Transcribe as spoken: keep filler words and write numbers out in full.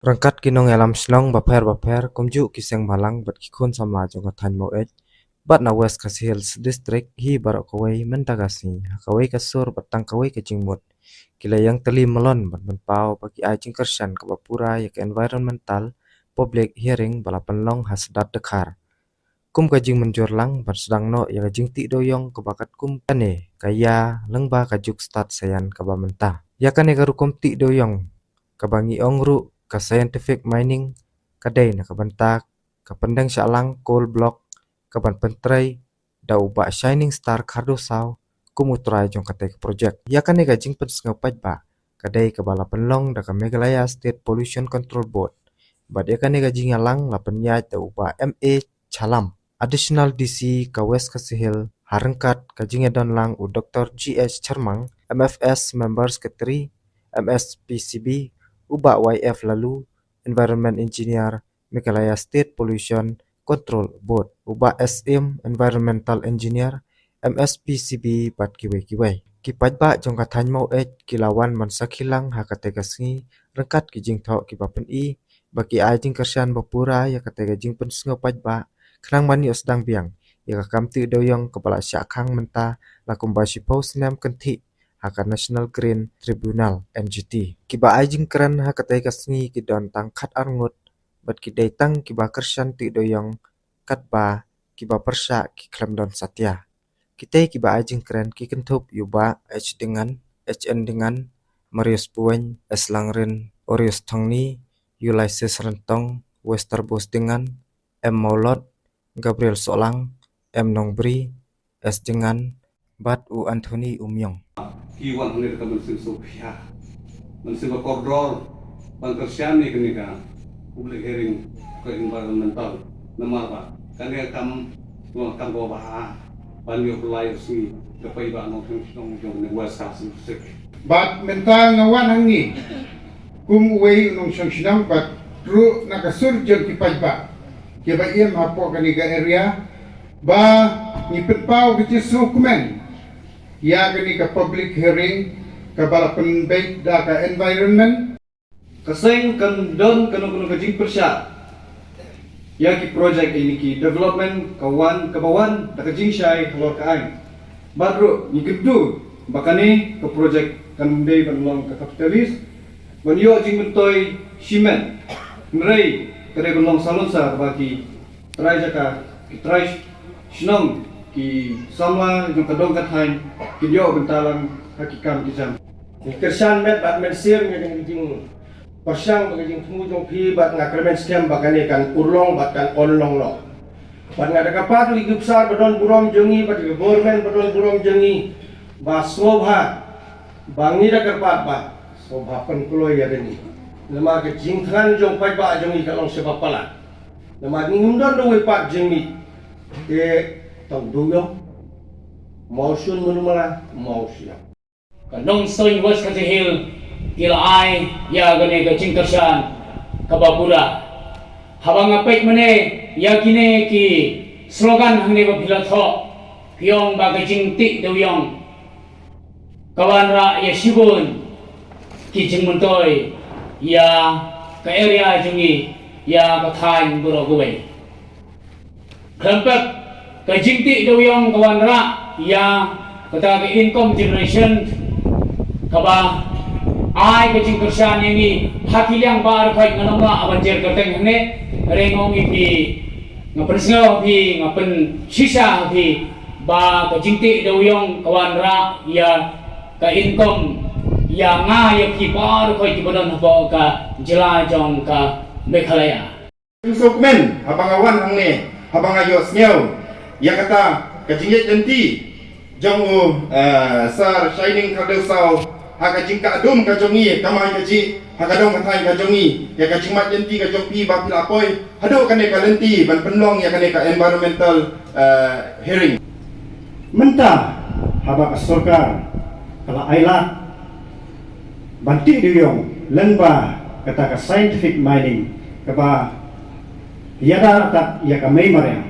Ryngkat ki nongïalam shnong bapher bapher, kumjuh ki seng bhalang bad ki khun samla jong ka thaiñ Maweit bad na West Khasi Hills District, hi baroh kawei mynta ka sngi ha kawei ka sur bad tang kawei ka jingmut ki la ïeng tylli madan ban pynpaw ba ki ai jingkyrshan kaba pura ïa ka environmental public hearing ba la pynlong ha Sdadkhar. Kum ka jingmynjur lang ban sdang noh ïa ka jingtih dewïong kaba katkum kane ka ïa lyngba ka juk stad saian kaba mynta. Ïa kane ka rukom tih dewïong kaba ngi ong ruh ka scientific mining ka dei na ka bynta ka pyndeng shah lang coal block kaban pyntrei da u Bah Shining Star Khardewsaw kum u trai jong katei ka project. Ïa kane ka jingpynsngew paidbah ka dei kaba la pynlong da ka Meghalaya State Pollution Control Board. Bad ïa kane ka jingïalang la pynïaid da u Bah M A Chalam, Additional D C ka West Khasi Hills, ha ryngkat ka jingïadon lang u Doctor G H Charmang, M F S Member Secretary, M S P C B, u Bah Y F Lalu, Environment Engineer, Meghalaya State Pollution Control Board, u Bah S M, Environmental Engineer, M S P C B bad kiwei kiwei. Ki paidbah jong ka thaiñ Maweit ki la wan ban sakhi lang ha katei ka sngi ryngkat ki jingthoh kiba pyni ba ki ai jingkyrshan ba pura ïa katei ka jingpynsngew paidbah khnang ban ïoh sdang biang ïa ka kam tih dewïong kaba la shah khang mynta la kumba shiphew snem kynthih ha ka National Green Tribunal, N G T. Kiba ai jingkren ha katei ka sngi ki don tang khatar ngut bad ki dei tang kiba kyrshan tih dewïong katba kiba pyrshah ki khlem don satia. Kitei kiba ai jingkren ki kynthup ïa u Bah H Dengan, H N Dengan, Marius Puweng, S Langrin, Orius Thongni, Ulysses Ryntong, Westerbos Dengan, M Mawlot, Gabriel Sohlang, M Nongbri, S Dengan, bad u Anthony Umyong. Ki wan hangne da ka mynsiem sngewkhia, mynsiem ba kordor ban kyrshan ïa kane ka public hearing ka environmental, namar ba kane ka kam, ka kam kaba bha ban ïoh pynlait ïoh sngi da ka paidbah nongshong shnong jong ka West Khasi Hills District. Bad mynta nga wan hangne kum uwei u nongshong shnong bad ruh na ka sur jong ki paidbah kiba im hapoh kane ka area ba ngi pynpaw ka jingsngewkmen ïa kane ka public hearing kaba la pynbeit da ka environment. Ka seng kan don kano kano ka jingpyrshah ïa ki project ïa ki development ka wan kaba wan da ka jingshai halor ka aiñ. Bad ruh ngi kyntu ba kane ka project kan dei ban long ka capitalist ban ïoh jingmyntoi shimet. Hynrei ka dei ban long salonsar ba ki trai jaka, ki trai shnong, ki samla jong ka dong ka thaiñ kin ïoh bynta lang ha ki kam ki jam. Ngi kyrshan met bad mynsiem ïa ka jingpyrshang bad ka jingthmu jong phi bad nga kyrmen skhem ba kane kan urlong bad kan ong long noh. Bad nga da kyrpad ïa ki bsar ba don burom jong ngi bad ïa ka government ba don burom jong ngi ba sngewbha, ba ngi da kyrpad ba sngewbha pynkloi ïa kane. Namar ka jingthngan jong paidbah jong ngi ka long shibun palat. Namar ngi ngim don da uwei pat jingmih. Te tang dewïong, mawshun mynmala, mawshun. Ka nongshong West Khasi Hills ki la ai ïa kane ka jingkyrshan kaba pura. Haba nga peit mynne ïa kine ki slogan hangne ba phi la thoh, phi ong ba ka jingtih dewïong ka wanrah ïa shibun ki jingmyntoi ïa ka area jong ngi, ïa ka thaiñ baroh kawei. Khlem pep ka jingtih dewïong ka wanrah ïa kata ka income generation kaba ai ka jingkyrshan ïa ngi ha ki liang baroh khoit. Nga ong la aban jer kyrteng hangne, hynrei nga ong ïa phi, nga pynsngew ha phi, nga pynshisha ha phi ba ka jingtih dewïong ka wanrah ïa ka income ïa nga ïa phi baroh khoit kiba don hapoh ka jylla jong ka Meghalaya. Sngewkmen haba nga wan hangne, haba nga ïohsngew ïa kata ka jingïaid lynti jong u, eh, Sir Shining Khardewsaw ha ka jingkah dum ka jong ngi, ka mai ka jih ha ka dong ka thaiñ ka jong ngi, ïa ka jingmad lynti ka jong phi ba phi la poi haduh kane ka lynti ban pynlong ïa kane ka environmental, eh, hearing. Mynta haba ka sorkar ka la ailad ban tih dewïong lyngba kata ka scientific mining kaba ïada tat ïa ka mei mariang,